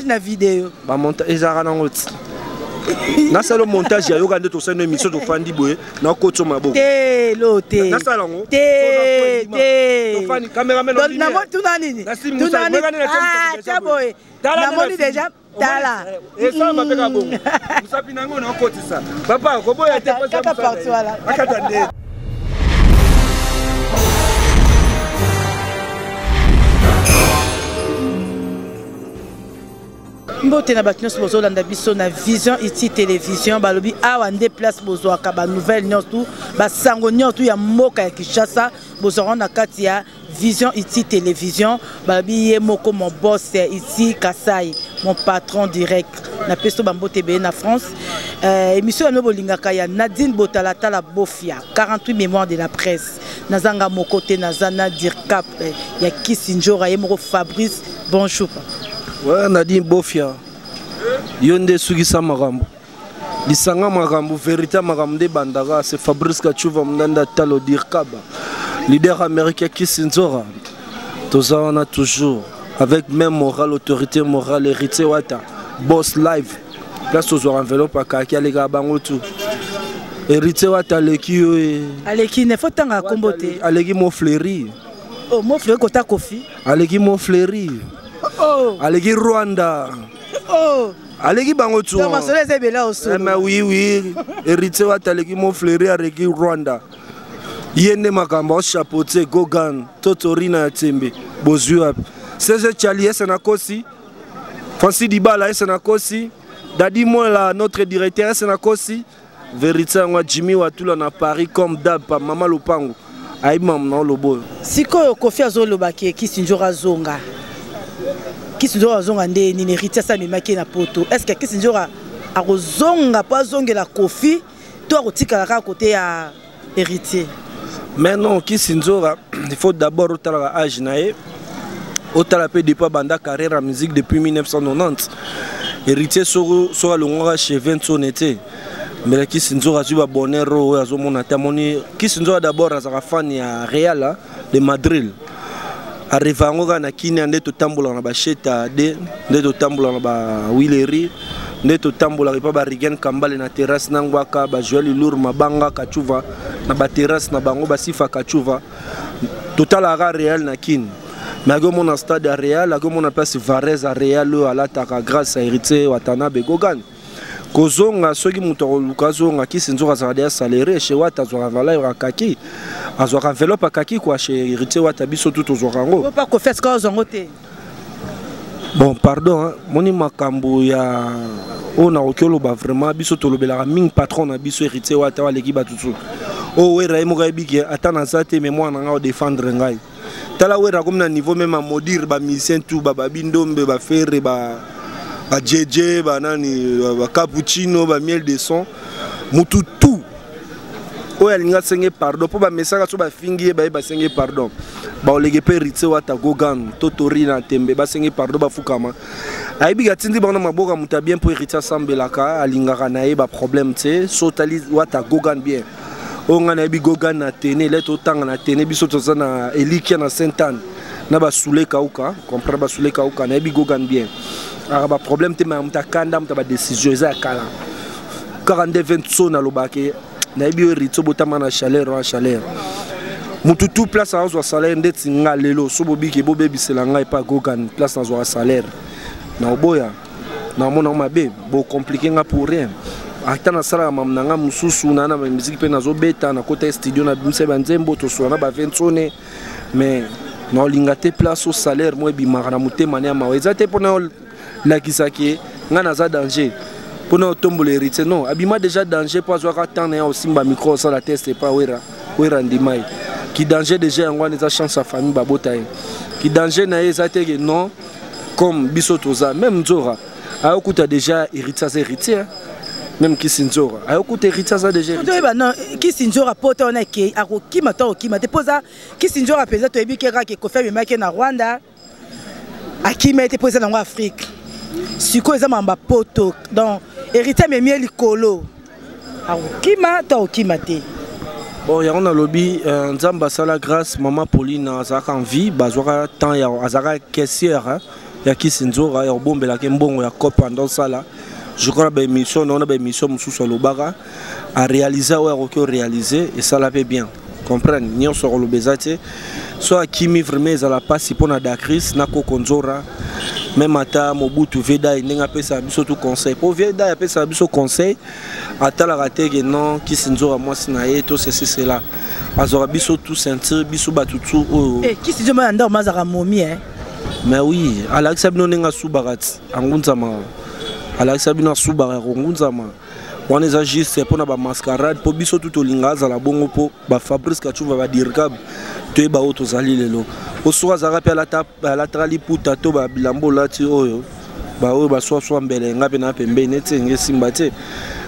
Na video. Ba monta ezalaka nango ti. Nasala montage ya yoka nde tosali no émission, tofandi boye, nakotso maboko. Te lo te. Nasala yango. Te te. Tofandi, cameraman. Donc namoni tuna nini? Tuna nini? Ah, tia boye. Namoni déjà, tala. Esala mpe kaka bongo. Mosapi na yango nakotisa. Papa, koboya te. Kaka parti wala. Akata nde. Mbote na bato nyonso bozolanda biso na Vision Iti Télévision. Balobi awa nde place bozwaka banouvelle nyonso tu, basango nyonso tu ya mboka ya Kinshasa, bozwaka na kati ya Vision Iti Télévision. Balobi ye moko mon boss ici Kasai, mon patron direct, napesi to bambote ebele na France. Émission yango bolingaka ya Nadine Botalatala Bofia, 48 mémoire de la presse. Nazanga moko te, naza na Dircap ya Kisinjora, ye moko Fabrice. Bonjour. Ouais, Nadine Bofia, yo nde sukisa makambo, lisanga makambo, vérité makambo nde bandaka. C'est Fabrice Kachuva Mndanda Talo, Dirkaba, leader américain Kisinzora. Toza wana toujours avec même morale, autorité morale, Héritier Wata, boss live. Place tozwaka enveloppe akaki, alekaka bango tu. Héritier Wata aleki yo e. Aleki ne, faut tanga kombo te. Aleki Mofleri. Oh, Mofleri kota Kofi. Aleki Mofleri. Oh. Aleki Rwanda. Oh. Aleki bango tu. Donc masolo eza ebele osolo. Eh, mais oui, Héritier Wata aleki Mofleri, aleki Rwanda. Ye nde makambo aochapeaute Gogan Totorina ya Tembe, bozwi wapi? CG Chali ese na kosi, Francis Dibala ese na kosi, Dadi Mola notre directeur ese na kosi. Vérité yango Jimmy Watula na Paris comme d'hab, pa mama Lopango ayebi mamu na oloba oyo. Sikoyo Kofi azolobaki Kisinjora azonga, Kisinjora azonga nde nini? Héritier asa amemaki ye na Poto. Est ce que Kisinjora akozonga mpo azongela Kofi to akotikala kaka kote ya Héritier? Mais non, Kisinzora, il faut d'abord otalaka âge na ye, otala mpe depuis abanda carrière ya musique depuis 1990. Héritier soko alongwaka chez Vinsone te, mbela Kisinzora azwi babonheur oyo azomona te. Amoni Kisinzora d'abord azalaka fan ya Real de Madrid, arrive yango kaka na Kinia nde totambolaka na basheta de nde totambolaka na bawileri nde totambolaka epa barigen Kambale na terrasse na Ngwaka, bajoel Lour Mabanga Kachuva na baterrasse na bango, basifa Kachuva. Totalaka Real na Kine, mais akomona stade ya Real, akomona place Varese ya Real oyo alataka grâce à Héritier Watanabe Gogan. Kozonga, soki moto akoluka azonga, Kisi nzoka azalaka deya salaire chez Wata, azwaka valeur akaki, azwaka enveloppe akaki kwa chez Héritier Wata, biso tu tozwaka yango. Pa Kofi asika ozwango te. Bon, pardon, hein, moni makambo ya oyo nakoki oloba vraiment, biso tolobelaka mingi patron na biso Héritier Wata, aleki bato tu oyo. Wera ye moko ayebi ke ata naza te, mais mwana na ngai odéfendre ngai. Tala, Wera akomi na niveau même amodire bamusicien tout, bababi Ndombe, bafere, ba bajeje, banani, bacapuccino, bamiel de son, mutu tout oyo alingi asenge pardon mpo bamesaka so bafingi ye, baye basenge pardon, baoleke mpe Héritier Wata Gogan to tori na tembe, basenge pardon, bafukama. Ayebi atindi bango na maboko ya moto ya bien, mpo Héritier asambelaka, alingaka na ye baproblème te. So otali Wata Gogan bien, oyo ngai nayebi Gogan na tene ele totanga na tene, biso toza na Elikia na Sainte Anne na basule kauka, comprendre basule kauka. Nayebi Gogan bien, aka baproblème te, ma moto akanda, moto ya badécision eza ya kala kaka nde 20. So nalobaki nayebi oyo Héritier botama na chaleur wana, chaleur mutu tu place azwa salaire ndeti nga lelo. So bobiki bobebisela ngai epa Gogan place nazwaka salaire, na oboya, namona ngo mabe, bocompliquer nga pour rien. Ata nasalaka mamu na nga mosusu na bamiziki mpe nazobeta, nakota studio, nabimisa banzembo, tosola na bavensone, mais naolinga te place o salaire mo ebimaka na motema ne ya mawa eza te mpona olakisaki ngai naza danger mpona otombola Héritier. Non, abima déjà danger mpo azwaka temps na ya osimba micro, osala test epa Wera, Wera ndima ye ki danger déjà. Yango wana eza chance ya famille babota ye. Ki danger na ye eza te ke non, comme biso toza même nzora ayokuta déjà Héritier aza héritier, même Kisi Nzora ayokuta Héritier aza déjà. Toyeba non, Kisi Nzora poto wana ekei, akokima to akokima te, mpo eza Kisi Nzora mpenza. Toyebi ke kaka Kofi amemaki na Rwanda, akima ete mpo eza nango Afrique. Sikoyo eza mamba poto, donc Héritier amemi ye likolo, akokima to akokima te? Bon, yango nalobi, Nzambe asala grâce, mama Pauline azalaka en vie, bazwaka temps ya azalaka caissière, hein? Ya Kisi Nzora ya kobombelaka mbongo ya cope anda osala. Je crois baémission na wana, baémission mosusu alobaka, aréalise oyo akoki oréalise, esala mpe bien. Comprendre nyonso akoloba eza te. So akimi, vraiment ezala mpasi mpo na Dacris na Koko Nzora. Même ata Mobutu Vedai, ndenge apesaka biso tu conseil, mpo Vedai apesaka biso conseil, atalaka te ke non, Kisi Nzora mwasi na ye to ceci cela. Azwaka biso tu ceinture, biso bato tu oyo. Kisi Nzora na ndako mazaka momi, eh? Mais oui, alakisa bino ndenge asubaka ti angunzama. Alakisa bino asubaka ya kongunzama wana, eza juste mpona bamascarade, mpo biso tu tolinga azala bongo, mpo baFabrice Kacuva, badirkab, toyeba oyo tozali lelo. Po soki azalaka mpe alataka liputa to babilamba olati oyo, baoyo baswaswa mbele, nga mpe na pembeni neti enge esimba te.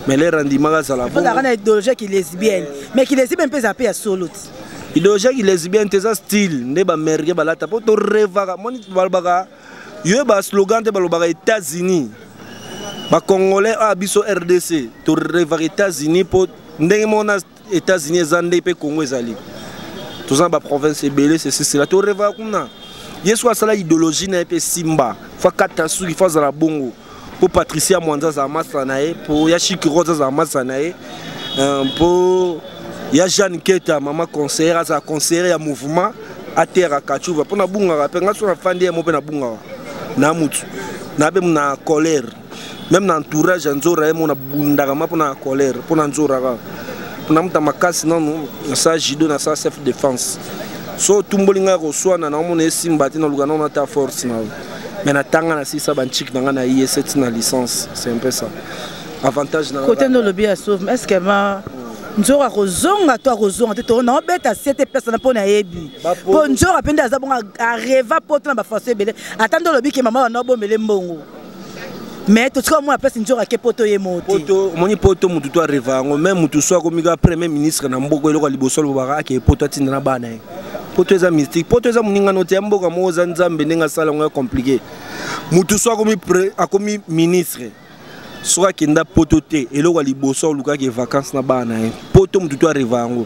Mais le rendimaka azala. Bongo na idéologie ki lesbienne, mais ki lesbienne mpe eza mpe ya solo ti. Idéologie ki lesbienne te, eza style nde baaméricain balata, mpo torevaka. Moni balobaka yo baslogan te, balobaka États-Unis. Bacongolais oyo biso RDC torevaka États-Unis, mpo ndenge moko na États-Unis eza nde mpe Congo ezali, toza na baprovince ebele, ceci cela, torevaka kuna. Ye soki asala idéologie na ye mpe simba, fo akata suki, fo azala bongo, mpo Patricia Mwanza azala masa na ye, mpo ya Chiki Rose azala masa na ye, mpo ya Jeanne Keta, mama conseillère, azala conseillère ya mouvement atera Kachuva. Mpo nabungaka mpe nga so nafandi ye mo mpe nabungaka na mutu na mpe na colère, même na entourage ya Nzora ye mo nabundaka ma mpo na colère, mpo na Nzora kaka, mpo na muta makasi. Nanu nasala judo, nasala self défense. So otumboli ngai koswana, naomona esimba te, naluka nano ata force na yo. Mais natanga, nasilisa banchike na ngai na ISC na licence. C'est un peu ça avantage na Côté nde olobi ya sauve, est ce que ma Nzora akozonga to akozonga te? To naobeta se te, place na mpo nayebi mpo Nzora mpe nde aza bongo, areva po to na bafaçon ebele. Ata nde olobi ke mama wana obombele mbongo, mais totika omona place Nzora ake po to ye mo te. Poto, omoni poto, mutu to areva yango. Même mutu so akomi kaka premier ministre na mboka, eloko ya liboso alobaka ake poto, atinda na bana ye. Poto eza mystique, poto eza moningano te ya mboka moko, eza Nzambe ndenge asala yango ya compliqué. Mutu so akomi ministre, soki akenda poto te, eloko ya liboso alukaki vacance na bana na ye. Poto, mutu to areva yango.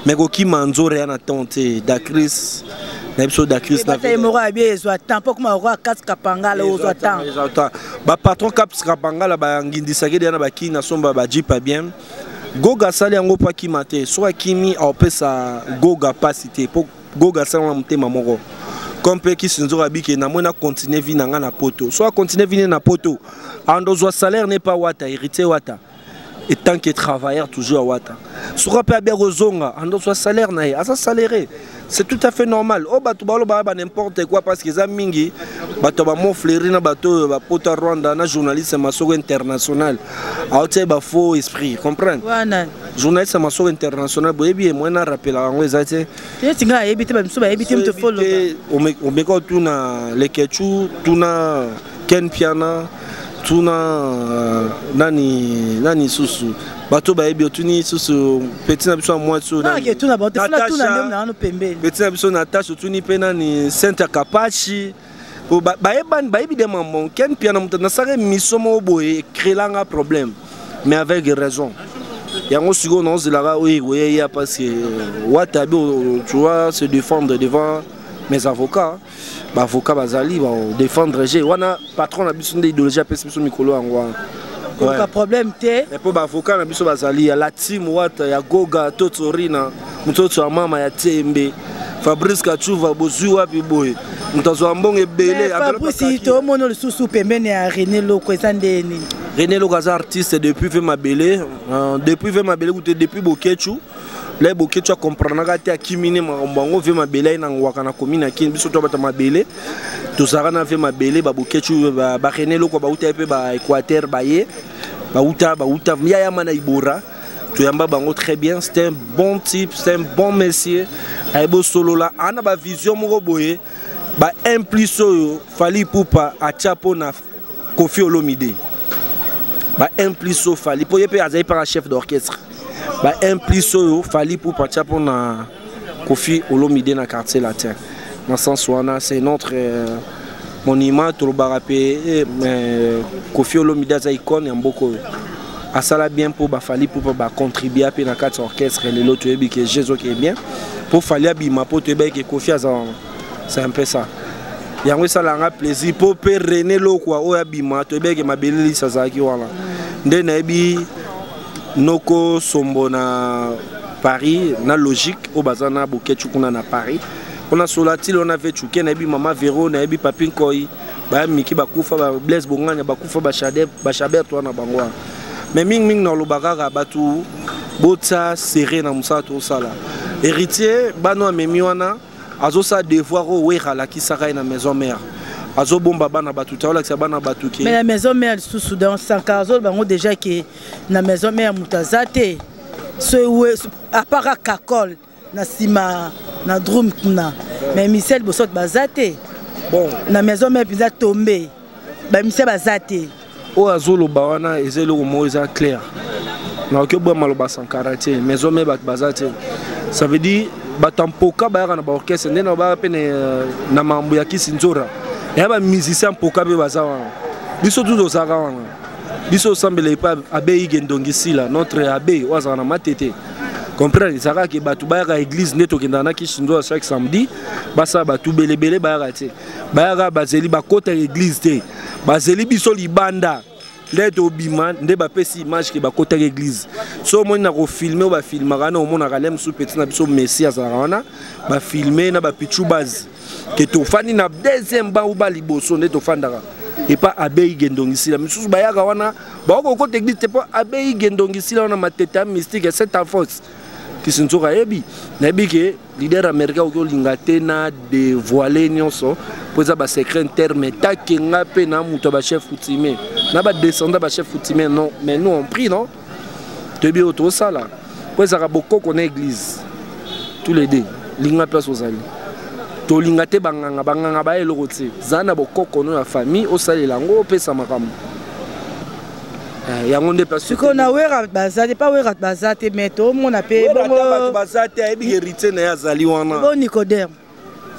Mais kokima Nzora ya na temps te. Dacris na biso, Dacris. Na ye moko abi ezwa temps mpo kuma okoa Kasi Kapangala, ozwa temps. Bapatron Caps Kapangala bangindisaki deya na bakini na somba bajipa bien. Goga asali yango mpo akima te. Soki akimi, aopesa Goga mpasi te, mpo Goga asali na motema moko. Comme mpe Kisi Nzoka abike na moi na continue vie na ngai na poto. So acontinue vie ne na poto, andozwa salaire ne pa Wata, Héritier Wata, et tant que travailleur toujours à Wata. Soki mpe abia kozonga, andozwa salaire na ye, aza salaire, c'est tout à fait normal. Oyo bato balobaka ba n'importe quoi, parce que eza mingi bato ya bamofleri na bato oyo bapota Rwanda na journaliste masoko international aotia bafaux esprit. Comprendre wana. Journaliste ya masoko international, boyebi ye, moyen narapelaka yango eza te. Neti ngai ayebi te, bamisu bayebi te, moto foloba. Omeka otuna Lekechu, tuna Ken Piana, tuna nani nani susu, bato bayebi. Otuni susu petit na biso ya mwasi oyo. Tuna bato, tuna nde na pembeni. Petit na biso Natasha, otuni mpe nani, Sainte Kapachi, bayebani, bayebi de mambo. Ken Piana, moto nasala émission moko boye, ecrélanga problème, mais avec raison. Yango sikoyo naozelaka oyo ekoyeya, parce que Watabi, tu vois, se défendre devant mes avocats. Baavocat bazali badéfendre je wana. Patron na biso nde idéologie apesi biso mikolo yango wana. Koluka problème te. Mpo baavocat na biso bazali ya la team Wata, ya Goga Totorina, mototo ya mama ya Tembe, Fabrice Kachuva. Bozwi wapi boye? Moto azwa mbongo ebele. Fabrice, tomona lisusu pembeni ya René Loko, eza nde nini? René Loko aza artiste depuis ve mabele, depuis ve mabele kute, depuis Bokechu. Le Bokechu akomprenaka te, akimi ne makambo yango. Ve mabele aye na ngwaka na komi na Kini. Biso to bata mabele, tozalaka na ve mabele. Babokechu, baRené Loko bauta ye mpe baÉquateur, baye bauta bauta yayama na Ibora. Toyamba bango très bien. C'est un bon type, c'est un bon monsieur. Ayebi osolola, ana bavision moko boye, ba 1 plus oyo Fally Ipupa atia mpo na Kofi Olomide, ba 1 plus oyo Fally, mpo ye mpe azali mpaka chef d'orchestre, ba 1 plus oyo Fally Ipupa atia mpo na Kofi Olomide na Quartier Latin. Na sens wana, c'est notre monument. Tolobaka mpe Kofi Olomide aza icône ya mboka oyo. Asala bien mpo baFally mpo bacontribua mpe na kati ya orchestre. Lelo toyebi ke jezoke bien mpo Fally abima, mpo toyebaki ke Kofi aza wana. C'est un peu ça. Yango esalanga plaisir mpo mpe René Lokwa oyo abima, toyebeke mabele lisi azalaki wana. Nde nayebi noko Sombo na Paris, na logique oyo baza na Bokecu kuna na Paris, mpona sola tilo na Vecuke. Nayebi mama Vero, nayebi Papi Nkoi, baya miki bakufa, ba Blaise Bonganya bakufa, Bachabert wana, bango wana. Mais mingimingi naloba kaka bato botia serré na mosala tosala. Héritier bano amemi wana, azosala devoir oyo Wera alakisaka ye na maison mère. Azobomba bana bato te, aolakisa bana bato ke Mais na maison mère lisusu, donc Sankara azoloba bango déjà ke na maison mère moto aza te, so à part Kakol na nsima na drum kuna, mais Michel Bosot baza te. Bon. Na maison mère mpenza tombe, bamisie baza te. Oyo azoloba wana eza eloko moko eza clair. Nakoki oboya maloba Sankara te. Maison mère bato baza te, ça veut dire bato ya mpoka bayaka na baorchestre nde na baya mpe na mambo ya kisi nzora ya bamusicien mpoka mpe baza wana. Biso tu tozalaka wana, biso osambela epa abe Ige Ndongi Sila, notre abbé oyo azalaka na Matete. Comprendre, ezalaka ke bato bayaka église nde tokendaka na kisi nzora chaque samedi. Basala bato belebele bayaka te, bayaka bazeli bakota église te, bazeli biso libanda nde tobima, nde bapesi image ke bakotaki église. So omoni na kofilme oyo bafilmaka wana, omonaka le mosusu petit na biso Messi azalaka wana, bafilme na bapichu base ke tofandi na deuxième ban uba liboso nde tofandaka epa abbé Gendongisila. Misusu bayaka wana, bakokota église te, mpo abbé Gendongisila wana Matete ya mystique, Saint Alphonse kisi nzoka ayebi. Nayebi ke leader américain okoki olinga te na dévoile nyonso mpo eza basecret interne. Take nga mpe na moto ya bachef coutumier, na badescendant bachef coutumier, non, mais nous on prie, non, toyebi oyo tosala mpo ezalaka bokoko na église, tous les deux. Linga place ozali, tolinga te banganga, banganga baya eloko te. Zala na bokoko no ya famille, osalela yango, opesa makambo yango nde place. Sikoyo na Wera baza te, pa Wera baza te, mais tomona mpe. Bato baza te, ayebi héritier na ye azali wana. Bo Nicodème?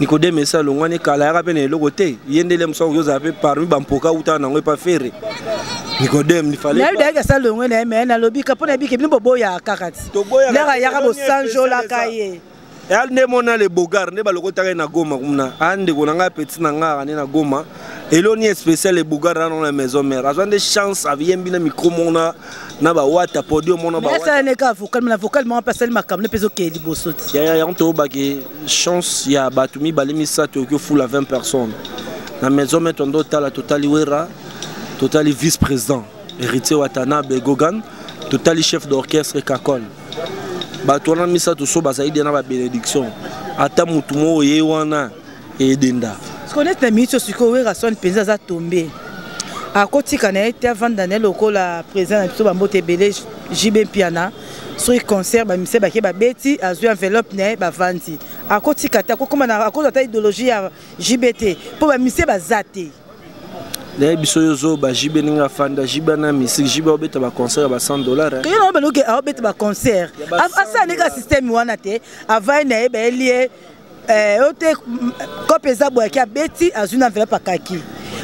Nicodème esi alongwani kala, yaka mpe na eloko te. Ye ndele mosu akoki ozala mpe parmi bampoka uta nango epa Fere. Nicodème. Nayebi dayaki asa longwe na ye, mais nalobi ka mpo nayebi ke bino boboyaka kaka ti lere ayaka bosanjolaka ye. Eya nde mona le bogar nde balokotaka ye na Goma kuna. A ndeko na ngai, petit na ngai aka nde na Goma. Eloni spécial le bogar wana na maison mère azwa nde chance, ayembi na micro mona na bawata podium mona. Asala ne kaka vocal, na vocal moko mpe asali makambo ne mpe ezokeye liboso ti. Yaya, yango toyobaki chance ya bato mibale misato okoki ofula 20 personnes na maison mère. Tondo otala, totali Wera, totali vice président Héritier Watanabe Gogan, totali chef d'orchestre Kakol. Bato wana misato so bazali de na babénédiction, ata motu moko oye wana edenda. Sikoyo neti na miniti oyo, sikoyo Werason mpenza aza tombe, akotika na ye te, avanda na ye lokola président na biso. Bambote ebele JB Mpiana. Soki concert bamise bake babeti, azwi enveloppe na ye, bavandi, akotika te, akokoma akozwa ata idéologie ya JB te, mpo bamise baza te. Nayebi biso oyo ozoba JB ndenge afanda. JB ana misike, JB aobeta baconcert ya ba 100 $. Yo na baloki aobeta baconcert, asala ndenge ya système wana te, avai na ye, bayeli ye oyo te, kope eza boyaki, abeti, azwi na enveloppe, akaki.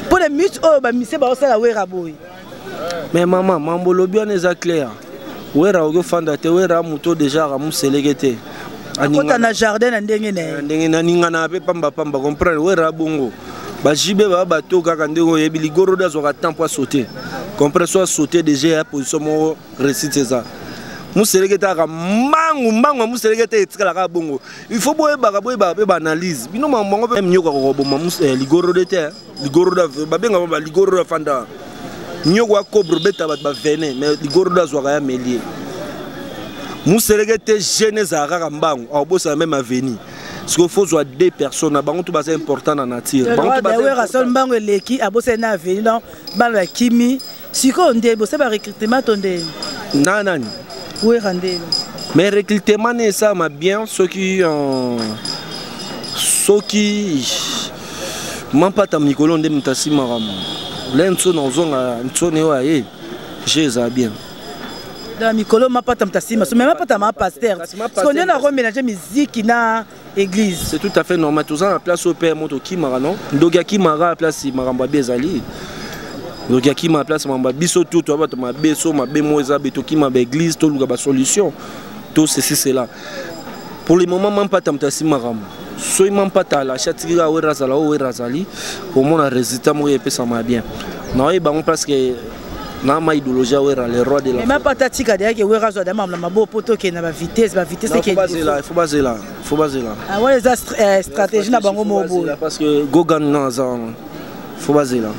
Mpo na minute oyo bamise baosala Wera boye. Mais mama, mambo olobi wana eza clair. Wera okoki ofanda te. Wera moto déjà akamuseleke te. Akota na jardin na ndenge na ye. Ndenge naningana mpe pambapamba, comprendre. Wera bongo bajibe baa bato kaka ndenge oyebi ligorodo azwaka temps po asaute, comprendre. So asaute déjà ya position moko, réussite eza. Museleke te kaka mbangu mbangu ya museleke te, etikalaka bongo. Il faut boyebaka, boyebaka mpe baanalyse bino makambo yango mpe nyoka kokoboma ligorodo te. Ligorodo babengaka baligorodo afanda nyoko ya cobre, beta bato bavene, mais ligorodo azwaka ya melie. Museleke te, jeune ezalaka kaka mbangu, akobosana même avenir. Sikoyo faut zwa deux personnes na bango to baza important na nature. Werason mbango eleki, abosani na avenir. Donc bana bakimi sikoyo nde bosala barecrutement to nde? Na nani? Wera nde. Mais recrutement ne esalama bien soki mampata mikolo nde moto asimaka le ntsoni ozonga ntsoni oyo aye je ezala bien. Dans mikolo mapata moto asima so, mais mapata ma pasteur, parce que nde na komélange musique na église. C'est tout à fait normal. Toza na place oyo mpe moto okimaka, non, ndoki akimaka na place makambo abe ezali. Ndoki akima na place makambo ya biso tu toya bato mabe, so mabe moko eza be, tokima baéglise, toluka basolution to ceci cela. Pour le moment mampata moto asi makambo. Soki Mampata alashi, atiki kaka Wera azala oyo Wera azali, omona résultat moko epesama bien. Naoyeba yango parce que na ma idéologie ya Wera, le roi de la Mais Mampata atika deyaki, Wera azwa dama na maboko po tokende na bavitesse, bavitesse. Ekende, bazela, il faut bazela, faut bazela. Wana eza stratégie na bango moko boye. Parce que Gogan na aza wana, faut bazela,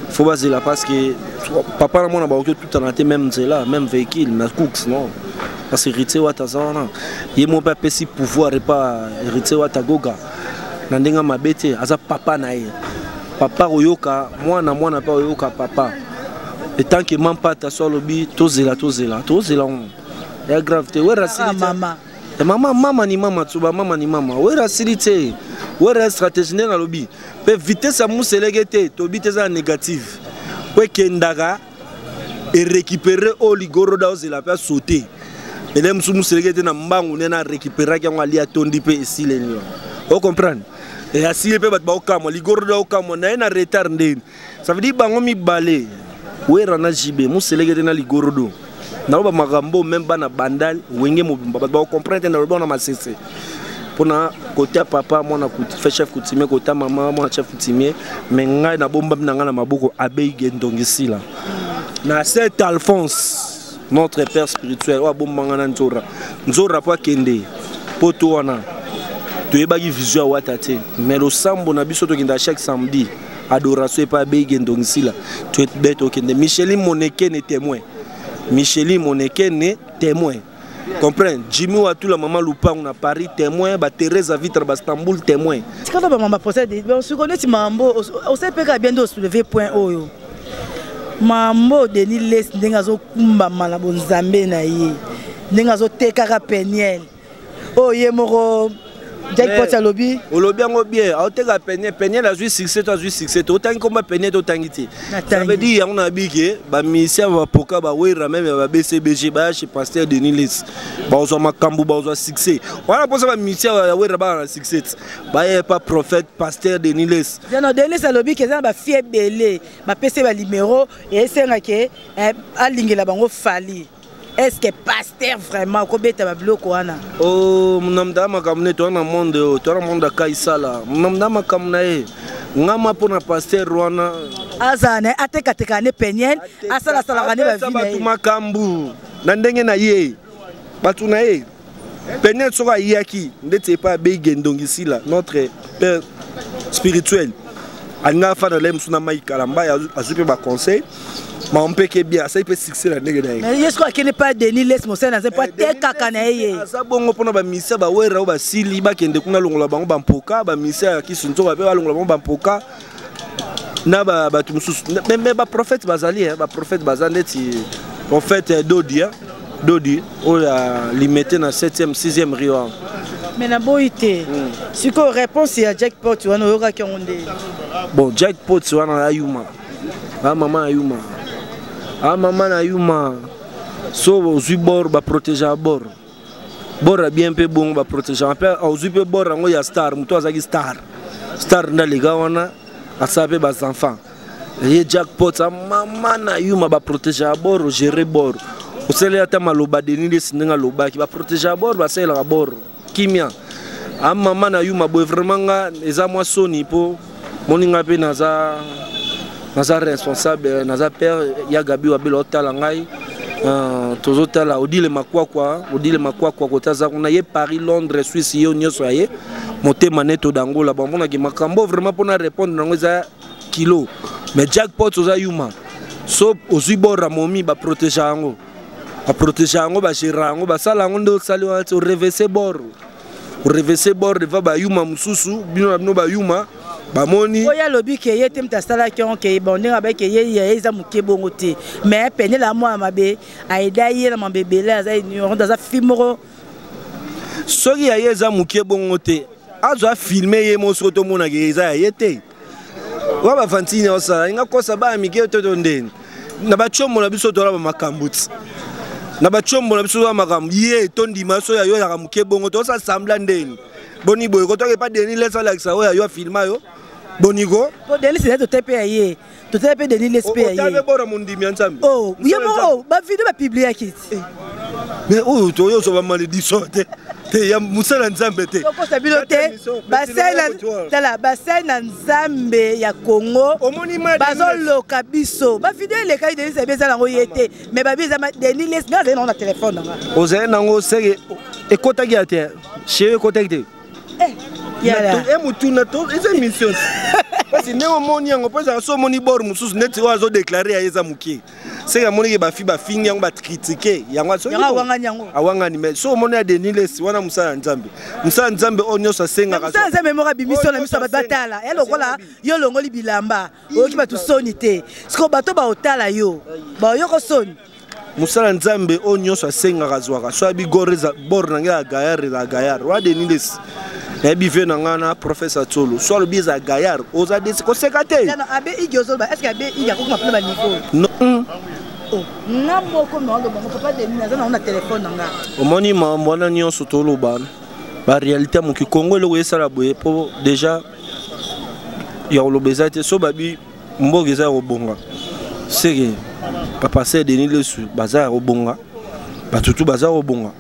faut bazela, parce que papa na mwana bakoki otutana te même nzela, même véhicule na cooks, non, parce que Héritier Wata aza wana, ye mo mpe apesi pouvoir epa Héritier Wata. Goga na ndenge mabe te, aza papa na ye. Papa koyoka mwana, mwana mpe oyoka papa. Etant que Mampata so alobi tozela, tozela, tozela ngo ya grave te. Wera asili te. Mama. Mama, mama ni mama, tsuba mama ni mama. Wera asili te. Wera ya stratégie nde nalobi mpe vitesse ya moseleke te, tobi te eza na négative po ekendaka erécupéré oyo ligoroda ozela mpe asote ele mosusu. Moseleke te na mbangu nde na récupéraki yango, ali atondi mpe esileli wana, ocomprendre? Asili mpe bato baokamwa, ligoroda okamwa na ye na retard ndeni. Ça veut dire bango mibale, Wera na JB, moseleke te na ligorodo, naloba makambo même bana Bandal, Wenge mobimba, bato bakocomprendre te. Naloba wana masese mpona kota papa mwana fe chef coutumier, kota mama mwana chef coutumier. Mais ngai nabombami na ngai na maboko abei Gendongisila na Saint Alphonse, notre père spirituel, oyo abombanga na Nzora. Nzora mpo akende po to wana toyebaki vision ya Wata te, mais losambo na biso tokenda chaque samedi, adoration epai abei Gendongisila. Tobe tokende, Micheline Monekene témoin, Micheline Monekene témoin, comprendre, Jimmy Watula, mama Lupango na Paris témoin, baTherese Vitre, baStambul témoin. Tikala bamama procès, siko neti mambo osali mpe kaka bien nde osoulever point oyo. Mambo Denis Lessie, ndenge azokumbama na bonzambe na ye, ndenge azotekaka Peniel oyo ye moko Jackpot alobi. Olobi yango bien, aoteka Peniel. Peniel azwi succès to azwi succès te? Otangi komba Peniel to otangi te? Ça veut dire yango na bike bamusicien bapoka, bawera, même ya baBCBG, baya chez pasteur Denis Lessie, bazwa makambo, bazwa succès wana. Mposa bamusicien ya Wera baa na succès te, baya pa prophète pasteur Denis Lessie. Non, Denis alobi ke eza na bafille ebele bapesi ye banimero, esengake alingela bango Fally. Est ce que pasteur vraiment okobeta babiloko wana? Oh, namda makambo ne toza na monde oyo, toza na monde ya Kaisala. Namda makambo na ye ngama mpo na pasteur wana. Azala na ye, atekatekaka ne Peniel, asalasalaka ne bavi na ye makambo na ndenge na ye, bato na ye. Peniel soki ayaki ndeti epai abei Gendongisila, notre père spirituel, alingaka afanda na ye mosu na mai Kalamba, azwi mpe baconseil mama mpe ke bien, asali mpe succès na ndenge na ye. Ye soki akende pa Denis Lessie, mosali na nzambe, mpo atekaka na ye ye. Aza bongo mpona bamisia bawera oyo basili bakende kuna, longola bango bampoka, bamisia ya kisu nzoka mpe balongola bango bampoka na bato mosusu. Mais baprophète bazali, baprophète baza ndeti prophète Dodi, Dodi oyo ya Limete na 7e 6e rio wana. Mais naboyi te, sikoyo réponse ya Jackpot wana oyokaki yango nde? Bon, Jackpot wana ayuma, a mama ayuma, a mama na yuma. So ozwi bor, baprotege ya bor, bor ya bien mpe bongo baprotege mpe. Ozwi mpe bor yango ya star, moto azalaki star, star nde alega wana, asala mpe bazenfant ye. Jackpot mama na yuma, baprotege ya bor, ogere bor, osaleli ata maloba Denis Lessie ndenge alobaki, baprotege ya bor, basalelaka bor kimia. Amama na yuma boye, vraiment nga eza mwa soni mpo moninga mpe naza responsable, naza père ya Gabi Wabela. Otala ngai, tozotala Odile Makwakwa, Odile Makwakwa kota aza kuna ye Paris, Londres, Suisse, ye nyonso ya ye motema nete odangola bamonaki makambo. Vraiment mpona répondre nango eza kilo. Mais Jackpot oza yuma, so ozwi bora momi, baprotege yango, baprotege yango, bagéra yango, basala yango nde osali wana ti orevese bor, orevese bor devant bayuma mosusu. Bino na bino bayuma bamoni. Oyo alobi ke ye te moto asalaki yango, ke bon, ndenge abai ke ye ye eza moke bongo te, mais Peniel mwana mabe aida ye na mabe ebele, aza ignorante, aza fi moko. Soki ya ye eza moke bongo te, azwa filme ye mo, soki tomonaka eza ya ye te wa bafantine osala inga kosa baya mike to to ndeni na batiombo na biso tola bamakambo ti na batiombo na biso tola makambo ye tondima. So ya yo ezalaka moke bongo, tosala sembla ndeni boni boye kotoka epa Denis Lessie alakisa oyo ya yo afilma yo boniko. Po Denis Lessie tote mpe ya ye, totala mpe Denis Lessie mpe ya ye. Bora mondimi ya Nzambe. Oh, ye moko bavideo bapubliaki ti. Mais oyo toyo ozwa bamalédiction te te ya mosala Nzambe te. Tokosa bino te, tala, basali na Nzambe ya Congo bazoloka biso. Bavideo elekaki, Denis abi eza nango ye te, mais babi eza Denis Lessie. Nga azali nango na telefone nanga. Ozali nango seke ekotaki ya te, chez ekotaki te. E motuna to eza émission parce ndenge omoni yango, mpo ezala so omoni bor mosusu neti oyo azodéclarer ya eza moke, seke amoniki bafi bafingi yango, bacritiquer yango. Awangani yango. Awangani. Mais so omoni ya Denis Lessie wana, mosala ya Nzambe, mosala ya Nzambe oyo nyonso asengaka. Mosala ya Nzambe moko abimisi na miso ya bato batala ya lokola yo olongoli bilamba, oyoki bato soni te. Siko bato baotala yo, baoyoko soni. Mosala Nzambe oyo nyonso asengaka azwaka. So ayebi bor na ngai ya gayar, eza gayar wa Denis Lessie. Nayebi vie na ngai na professeur Tsolo. So alobi eza gayar, oza desi koseka te. Abe igi ozoloba, est ce que abe igi akokoma mpona baniveau? Nga moko naoloba ngo, papa Denis, naza nango na telefone na nga. Omoni makambo wana nyonso toloba, baréalité ya moki Kongo, eloko esala boye mpo déjà ya koloba eza te. So babi mboka eza ya kobonga, seke bapasteur Denis Lessie baza ya kobonga, bato tu baza kobonga,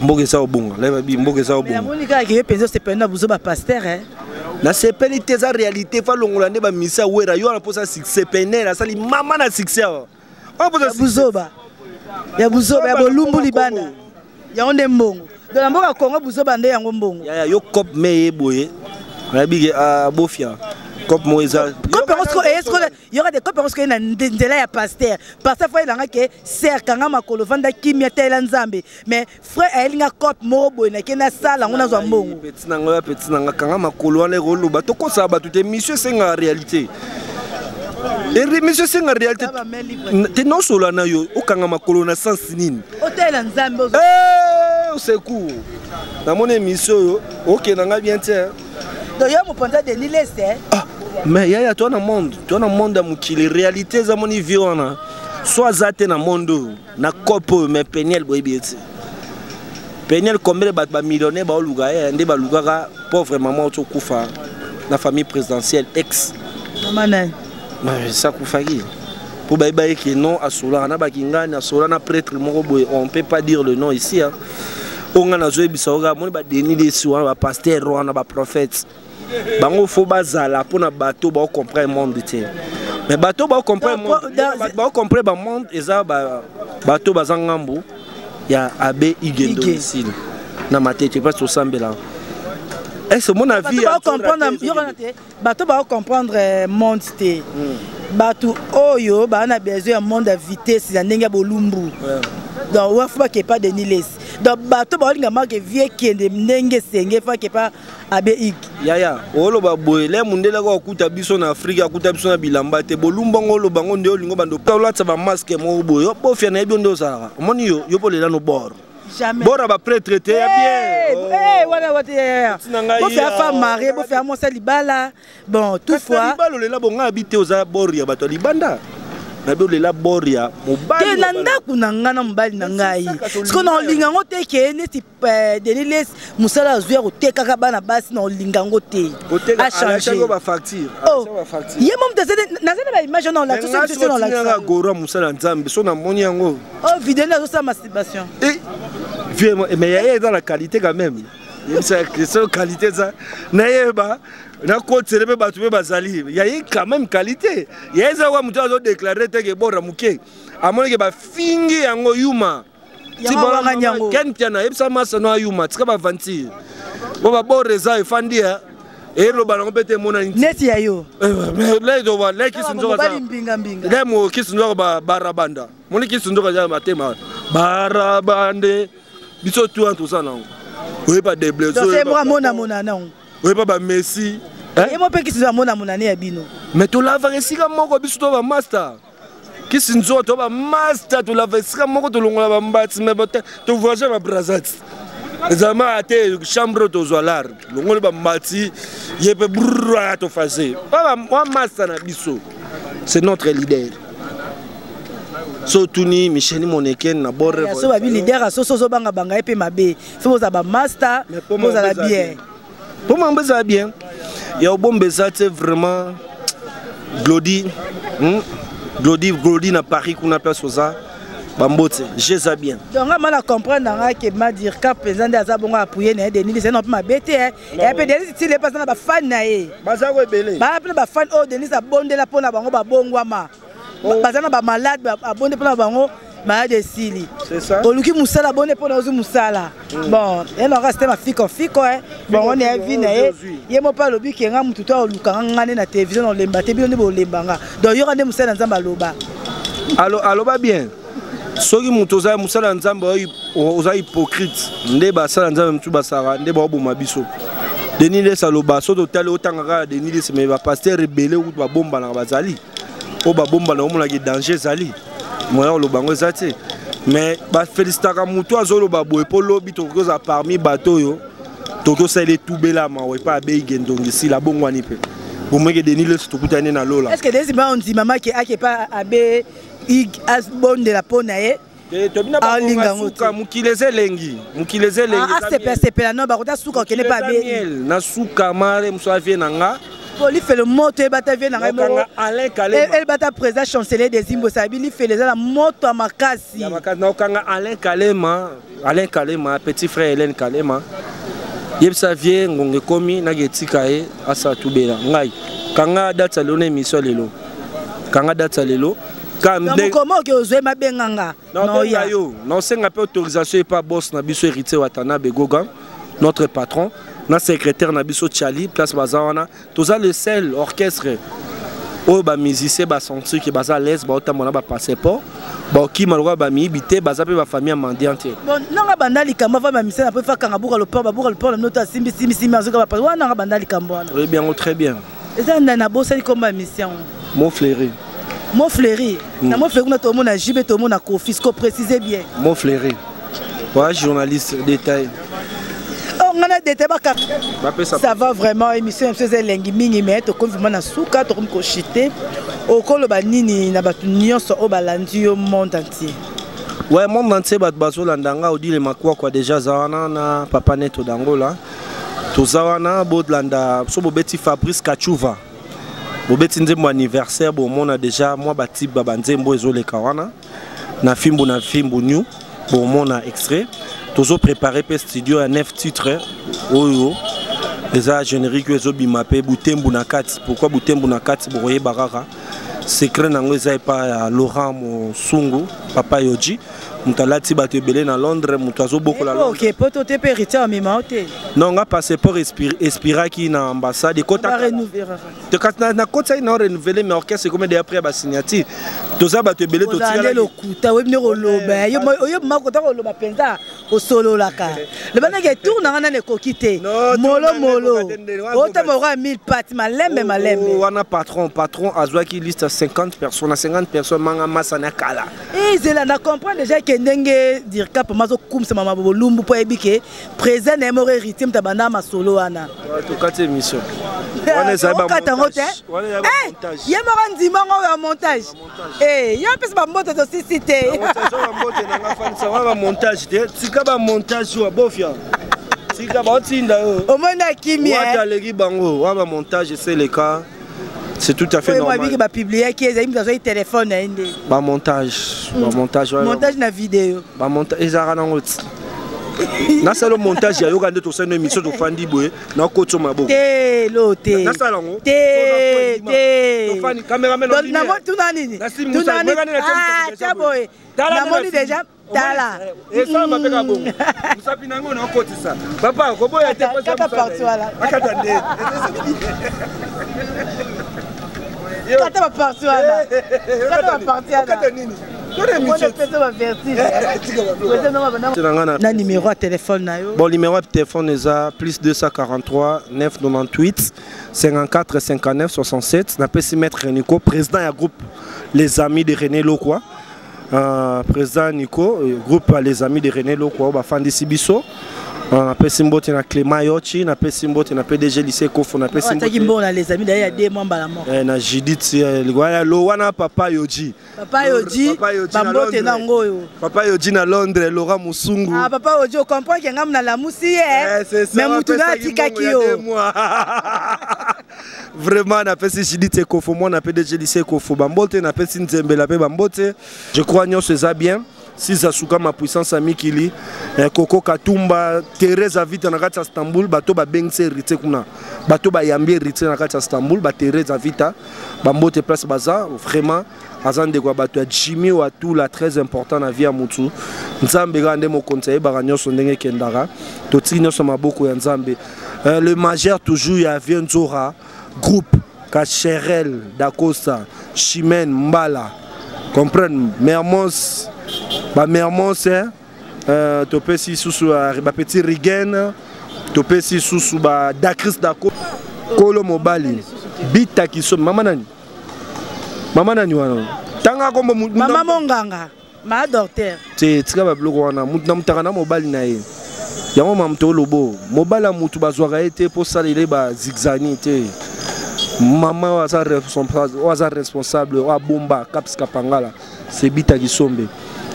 mboka eza kobonga. La babi mboka eza kobonga. Namoni kaka ke yo mpenza osepeli na buzo bapasteur. Nasepeli te, eza réalité. Fa longola nde bamisi awera yo wana mposa succès penel asali mama na succès awa. Ya buzoba, ya buzoba, ya bolumbu libanda, yango nde mbongo. Donc na mboka Congo, buzoba nde yango mbongo. Yaya, yo cop me ye boye, nayebi ke bofia cop moko eza. Cop yango siko eye siko, yoka te, cop yango siko ye na nzela ya pasteur. Pasteur fo ayelanga ke ser kanga makolo, vanda kimia, talela Nzambe. Mais frère ayelinga cop moko boye, nake nasala yango, nazwa mbongo. Petit na ngai, ya petit na ngai, kanga makolo wana ekoloba. Tokosala bato te, mission esengaka réalité, mission esenga réalité te. Nosola na yo, okanga makolo na sens nini? Otalela Nzambe. Au secours, namoni émission oyo okenda ngai bien te. Donc yo mopanza Denis Lessie. Ah, mais yaya, toa na monde, toa na monde ya mokili, réalité eza. Moni vie wana, so aza te na monde oyo na cope oyo. Mais Peniel, boyebi ete Peniel, combien bato bamillionnaire baoluka ye nde balukaka pauvre mama oti okufa na famille présidentielle ex. Mama nani? Sakufaki mpo bayeba ye ke non, asolaka na bakingani, asola na prêtre moko boye, on peut pas dire le nom ici, hein. Oyo ngai nazoyebisa oka, moni baDenis Lessie wana, bapasteur wana, baprophète, bango fo bazala mpona bato baocomprendre monde te. Mais bato baocomprendre bamonde eza bato baza ngambu ya abe Igendo Misile na matete, mpasi tosambela est-ce mona vie. Bato baocomprendre monde te, bato oyo baa na besoin ya monde ya vitesse ya ndenge ya bolumbu. Donc wa fo bakepa Denis Lessie. Donc bato baolinga make vie ekende ndenge esenge, fo akepa abe ig. Yaya, oloba boye, le mundele ako akuta biso na Afrika, akuta biso na bilamba te. Bolumbu yango oloba ngo nde olingo bando olatisa bamasque moko boye. Bofia, nayebi yo nde ozalaka. Omoni yo, yo mpo lela no bor. Jamais. Bora baprêtre te ya bien. Wana wate bofia femme mariée, bofia mwasi libala. Bon, toutefois libala olela bonga abi te, oza bor ya bato ya libanda, nabi olela bor ya mobali. Te, na ndako na ngai na mobali na ngai, siko na olinga yango te ke neti Denis Lessie, mosala azwi ya kotekaka bana basi, na olinga yango te. Achanger bafacture. Ye mo moto naza na baimage wana, olakisa. Gora mosala Nzambe, so namoni yango. Oh, video nde azosala masturbation. Mais yaya, eza na qualité quand même. Yebisa question, qualité eza, nayeba nakotele mpe bato mpe bazali yaye quand même qualité. Yaye eza kwa moto azodéclarer te ke bora moke, amonike bafingi yango yuma. Ken Piana, yebisa masano ayuma, tika baventure po babor eza efandi ya eloba nango mpe te, emonani. Neti ya yo. Lemo kisi nzoka barabanda, moni kisi nzoka eza matema barabande. Biso tu wana toza nango, oyeba deblemonamona nango. Oyeba bamessi. Ye mo mpe kisi amonamona ne ya bino. Mais tolavaka esika moko, biso to bamaster kisi nzoka, to bamaster tolava esika moko, tolongola bambati, me tovoyage babrazat ezalama te. Chambre tozwa lar, longoli bambati, ye mpe brr, tofase wa master na biso, c'est notre leader. So otuni Micheli Moneken na bord. So babi leader asoso ozobangabanga ye mpe mabe, so bozala bamaster, bozala bien. Mpo mambo ezala bien ya obomba eza te. Vraiment Glodi, Glodi, Glodi na Paris kuna, place oza. Bambote, jeza bien. Donc nga mana comprendre na nga ke Madirka mpenza nde aza bongo appuye na ye Denis Lesi na mpe mabe te ya mpe Denis tile mpe aza na bafani na ye. Baza ko ebele. Baza mpe na bafani oyo Denis abondela mpo na bango babongwama. Oh. Baza na bamalade abonde mpo na bango malade esili. Oluki mosala abonde mpo na ozwi mosala. Bon, ye naka système afiko fiko eh. Bon, on est vi na ye. Ye mo pa alobi ke nga mutu to oluka nga nde na télévision na olemba te bino nde bolemba nga. Donc yoka nde mosala na Nzambe aloba. Alo aloba bien. Soki moto oza mosala ya Nzambe oza hypocrite nde basala Nzambe mosusu basaka nde baoboma biso. Denis Lesi aloba soki totali otanga kaka Denis Lesi mais bapasteur ebele kutu babombanaka bazali oyo babombana omonaki danger ezali moyen oloba yango eza te mais bafélicitaka motu azoloba boye mpo lobi tokoki kozala parmi bato oyo tokoki osalela etubela mawa epai abeyi gendongi sila abongwani mpe bomweke Denis Lesi tokutani na lola. Est-ce que Denis ba ondima maki ake pa abe abondela mpo na ye? Alinga yango te. Mokili eza elengi, mokili eza elengi. Asepela sepela no bakota suka okende pa abe na suka mare mosu avie na nga po lifelo moto ebata vie na ngai moko Alain Kalema ebata président chancelier des Imbo sabi lifelo eza na moto ya makasi ya makasi. Naokanga Alain Kalema, Alain Kalema petit frère Hélène Kalema, yebisa vie ngonga ekomi naki etika ye asala tubela ngai. Kanga date ya lelo na émission lelo, kanga date ya lelo. Mokoma oke ozwe mabenga nga. Naobenga yo, naosenga mpe autorisation epa boss na biso Héritier Watanabe Goga, notre patron, na secrétaire na biso Chali place baza wana. Toza le seul orchestre oyo bamusicien basentir ke baza à l'aise, baotambola na bapasseport, baokima lokola bamiyibi te, baza mpe bafamille ya mendiant te. Bon, nanga banda likambo ava bamisien na po efakanga buka lopor babuka lopor na minoto asimbi simbi simbi azoka bapa wana. Nanga banda likambo wana. Oyebi yango très bien. Eza nda nabosani komba mission. Mont Fleury. Mont Fleury. Na Mont Fleury kuna tomona JB, tomona Kofi, siko préciser bien. Mont Fleury. Ouais, journaliste détail. Oh, nga na détail baka. Ça va vraiment émission biso eza elengi mingi mais tokomi vraiment na suka, tokomi kochite. Okoloba nini na bato nyonso oyo balandi yo monde entier? Ouais, monde entier bato bazolanda nga, Odile Makwakwa déjà aza wana na Papa Neto d'Angola. Toza wana bolanda so bobeti Fabrice Kachuva. Bobeti nzembo anniversaire bomona déjà mwa batiba ba nzembo ezoleka wana na fimbu na fimbu new bomona extrait. Tozo préparer pe studio ya 9 titres oyo eza générique oyo ezobima pe Butembu na kati. Pourquoi Butembu na kati? Bokoyeba kaka secret nango eza epa ya Laurent Mosungu, Papa Yoji, moto alati bato ebele na Londres, moto azobokola Londres. Ok, poto te mpe héritier amema o te. Non, nga passeport expiraki na ambassade ekota nakotisaki na renouveler, mais orchestre ekomi déjà prêt ya basignature. Toza bato ebele. Totikala lokuta, oyebi nde koloba, oyebi makota koloba mpenza, osololaka loba ndenge tour nanga nani ekoki te molo molo otamba oka 1000 pati malembe malembe. Wana patron, patron azwaki liste ya 50 personnes, na 50 personnes manga masa na kala. Ezela na comprendre déjà ke ndenge Dirka pama azokumisa mama bolumbu mpo ayebi ke président na ye moko héritier moto abanda masolo wana. Tokati émission. Okata yango te, ye moko ndima ngo ya montage. Yo mpesi bambote tosisi te. Wana bamontage te, tika bamontage wa bofia, tika baotinda yo. Omoni akimi. Wata aleki bango wana bamontage eseleka, c'est tout à fait normal. Abiki bapubliaki ezali moto azwaki telefone na ye nde. Bamontage, bamontage. Montage na video. Bamontage ezalaka nango ti nasala montage ya yoka nde tosali no émission, tofandi boye nakoti maboko. Te lo te. Nasala yango. Te te. Cameraman. Tuna nini? Tuna nini? Tia boye namoni déjà, tala. Esalama mpe kabongo mosapi nango nakotisa papa koboya te. Kata parti wana. Akata nde. Kata baparti wana, kata baparti wana. Okata nini? Na numéro ya telefone na yo. Bon, numéro ya telefone eza plus 243 998 54 59 67. Napesi maître Nico, président ya groupe Les Amis de René Lokwa, président Nico, groupe Les Amis de René Lokwa oyo bafandisi biso. Napesi mbote na Clément Yochi, napesi mbote na PDG Lycée Kofo, napesi mbote mbongo na Les Amis d'ailleurs ya deux mois mbala moko. Na Judith lo wana, Papa Yoji. Papa Yoji, bambote nango oyo. Papa Yoji na Londres, Laurent Musungu. Ah, Papa Yoji, ocomprend ke ngamu nalamusi ye, mais mutu na atikaki yo. Vraiment, napesi Judith Ekofo, mwana PDG Lycée Ekofo bambote, napesi Nzembela mpe bambote. Je crois nyonso eza bien. Siza Sukama puissance ya mikili eh, Coco Katumba Teresa Vita na kati ya Istanbul bato babengisi héritier kuna bato bayambi héritier na kati ya Istanbul ba Teresa Vita bambote place baza vraiment aza ndeko ya bato ya Jimmy Watula très important na vie ya mutu Nzambe kaka nde mokonzi ayebaka nyonso ndenge ekendaka totiki nyonso maboko ya Nzambe euh, le majeur toujours ya vieux Nzora groupe Kacherel Dacosta Chimène Mbala comprendre Mermos ba Mermos hein euh, topesi susu ba petit Rigen topesi susu ba Dacris Daco kolo mobali bita kiso mama nani mama nani wana tanga kombo mama monganga ma docteur te tika babiloko wana mutu na mutaka na mobali na ye yango ma moto olobo mobali ya mutu bazwaka ye te mpo osalela ye bazigzani te mama oyo aza responsable oyo aza responsable oyo abomba caps kapangala sebita kisombe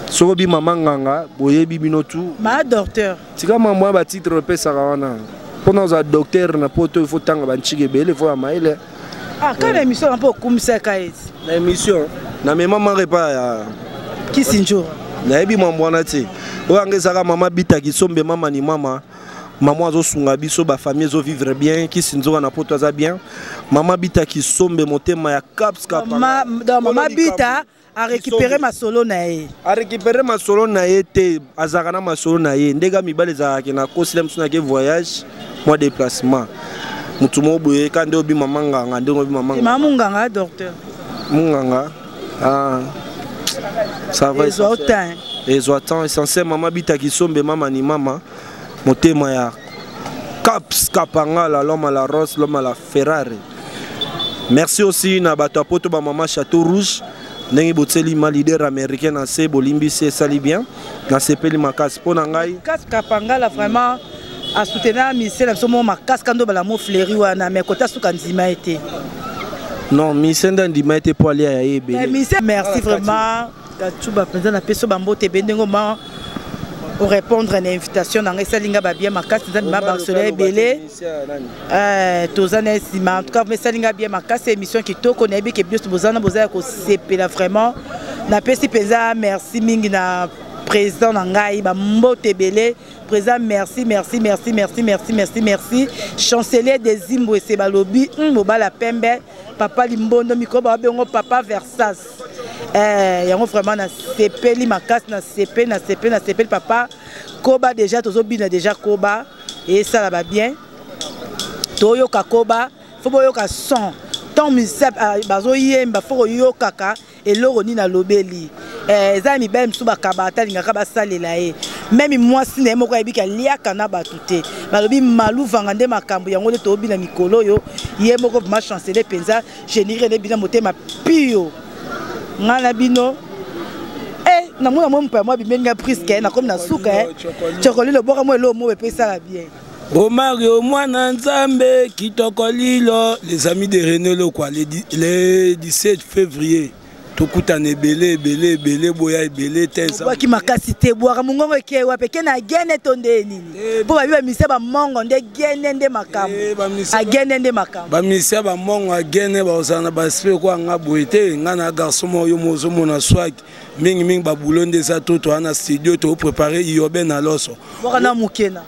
soki obi mama nganga boyebi bino tu ma docteur tika mambo ya batitre opesaka wana mpona ozala docteur na poto il faut tanga banchika ebele fo ya mayele Ah, kaka na émission mpo okumisaka ye na émission na mema mare epai ya kisinjora nayebi mambo wana te oyo anga ezalaka mama bita kisombe mama ni mama mama azosunga biso bafamille ezovivre bien kisinzoka na poto aza bien mama bita kisombe motema ya caps mama bita arécupéré masolo na ye arécupéré masolo na ye te azalaka na masolo na ye ndenge mibali ezalaka na kosila mosu nake voyage mwa déplacement motu moko boye ka nde obima manganga ndenge obima manganga munganga docteur munganga ah ça va ezwa temps ezwa temps essentiel mama bita kisombe mama ni mama motema ya caps kapangala l'homme à la rose l'homme à la ferrari merci aussi na bato ya poto bamama château rouge ndenge botieli ma leader américain na se bolimbisi esali bien nasepeli makasi mpo na ngai kasi kapangala vraiment asoutenir mise na biso moko makasi kando bala mo fleuri wana mais kota suka ndima ye te non mise nde andima ye te mpo alia ya ye ebele eh, merci ah, vraiment Kachuba mpenza napesi yo bambote ebele ndenge oma orépondre na invitation na ngai esali nga babien makasi nzambe ma barcelone ebele eh, toza na nsima en tout cas esali nga bien makasi émission kitoko nayebi ke biso boza na boza ya kosepela vraiment napesi mpenza merci mingi na président na ngai bambote ebele président merci merci merci merci merci merci merci chancelier des zimbwese balobi hmm, mobala pembe papa limbondo mikolo babengo papa versas eh, yango vraiment nasepeli makasi nasepeli nasepeli nasepeli papa koba déjà tozobina déjà koba esala babien toyoka koba fo boyoka son ntango musicien ah, bazoyemba fo koyokaka eloko nini alobeli eh, eza mibali mosusu bakaba ata alingaka basalela ye meme mwasi na ye moko ayebiki aliaka na bato te balobi maluvanga nde makambo yango nde toobina mikolo oyo ye moko vraimen chancele mpenza générique nde bina motema pio ngai na bino eh, namona mwa mopaya mwa bimeli ngai priske nakomi na suka eh. cokoli lobwaka mwa eloo mobe mpe esala bien Romario mwana nzambe kitoko lilo les amis de René Lokwa le, le 17 février tokutana ebele ebele ebele boya ebele te obwaki makasi te bwaka mongongo ekei wapi eke na gene to nde nini eh, mpo babi bamisia bamongo nde gene nde makambo eh, agene nde makambo bamisia bamongo agene bakozala na baesprit kwa nga boye te nga na garçon moko yo mozomona swaki mingimingi babulo nde eza to toa na studio toprépare iyobe na loso bwaka na mokena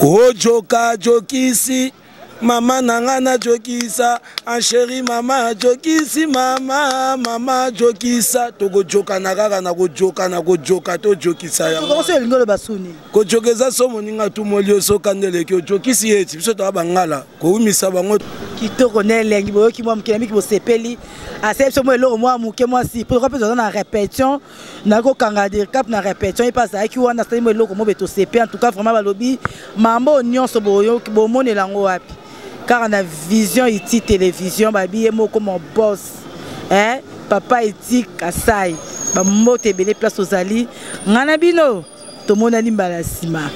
ojoka jokisi mama na nga najokisa ancheri mama ajokisi mama mama ajokisa tokojokana kaka na kojoka na kojoka tojokisa yango elingi oloba suni kojoka eza so moninga tumoli yo soka nde eleki ojokisi ye ti biso toya bangala kowumisa bango kitoko na elengi boyoki mwa moke na miki bosepeli asali biso mwa eloko mwa moke mwa si mpo mpe toza na répétition nakoki kokanga dircap na répétition ye mpe azalaki wana asali mwa eloko mobe tosepe en tout cas vraiment balobi mambo oyo nyonso bomonela yango wapi kaka na vision iti télévision babi ye moko mon boss eh? papa eti kasai bambote ebele place ozali ngai na bino tomonani mbala nsima.